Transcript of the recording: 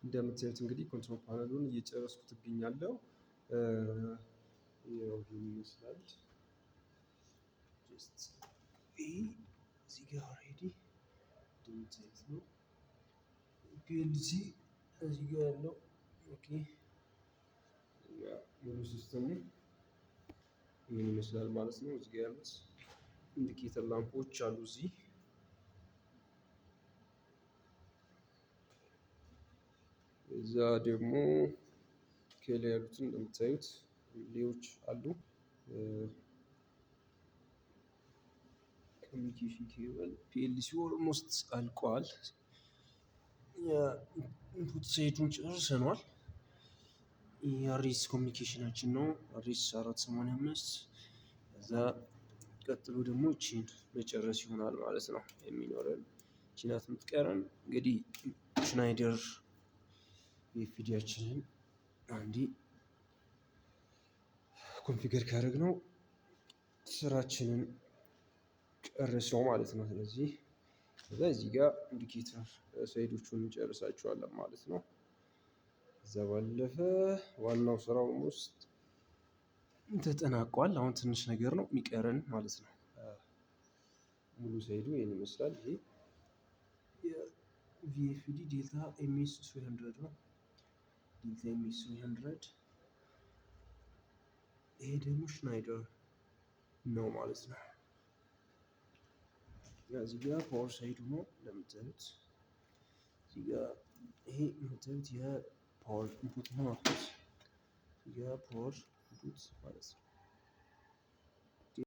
እንደምታዩት እንግዲህ control panel ኡን እየጨረስኩት እገኛለሁ። ያው ይሄን ይመስላል። Just ይሄ እዚህ ጋር already እንደምታዩት ነው። PLC እዚህ ጋር ያለው፣ okay፣ ሙሉ system ኡ ይህን ይመስላል ማለት ነው። እዚህ ጋር ያሉት indicator lamp ኦች አሉ እዚህ። እዛ ደግሞ ከላይ ያሉትን እንደምታዩት relay ዎች አሉ። Communication cable፣ PLC almost አልቋል። የ input side ኡን ጨርሰኗል። የ RS communication ኣችን ነው፣ RS 485። ከዛ ቀጥሎ ደግሞ እቺን መጨረስ ይሆናል ማለት ነው የሚኖረን። እቺ ናት የምትቀረን። እንግዲህ Schneider VFD ያችንን አንዴ configure ካደረግነው ስራችንን ጨርሰው ማለት ነው። ስለዚህ ከዛ እዚህ ጋር indicator side ኦቹን እንጨርሳቸዋለን ማለት ነው። ከዛ ባለፈ ዋናው ስራው ውስጥ ተጠናቋል። አሁን ትንሽ ነገር ነው የሚቀረን ማለት ነው። ሙሉ side ኡ ይህን ይመስላል። ይሄ የ VFD Delta MS 300 ነው። Delta MS 300። ይሄ ደግሞ Schneider ነው ማለት ነው። እዚህ ጋር power side ኡ ነው እንደምታዩት። እዚህ ጋር ይሄ የምታዩት የ power input ነው። output፣ እዚህ ጋር power input ማለት ነው።